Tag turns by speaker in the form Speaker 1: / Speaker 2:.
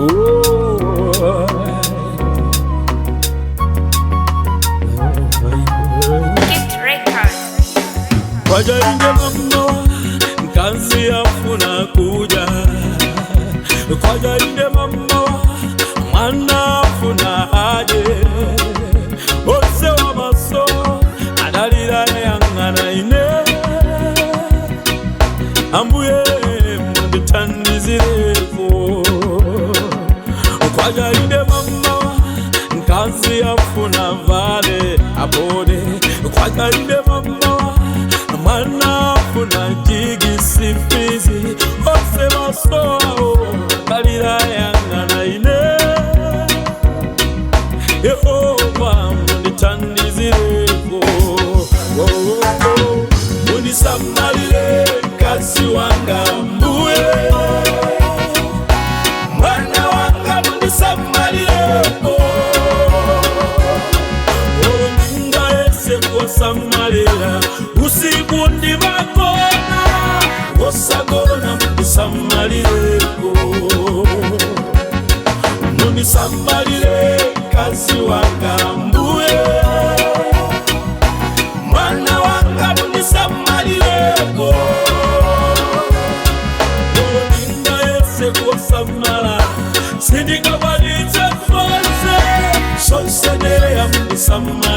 Speaker 1: Oh.
Speaker 2: Gift Records.
Speaker 1: Wajainge mama nkazi afuna kuja, kwajainde mama mwana afuna aje, ose wamaso adalira yang'ana ine, ambuye munditandizireko. Kwajainde mama nkazi afuna vale abode, kwajainde mama mwana afuna jigisifizi, ose maso kalira yang'ana ine, Yehova munditandizireko. Oh, oh, oh. Mundisamalire mkazi wanga mbuye, mwana wanga mundisamalireko, ndingaese kuosamalira usiku ndivakona osagona, mundisamalireko, mundisamalire mkazi wanga mbuye, mwana wanga mundisamalireko, ndingaese kuosamala sindikabalitse fonse sonseneya mundisamalireko.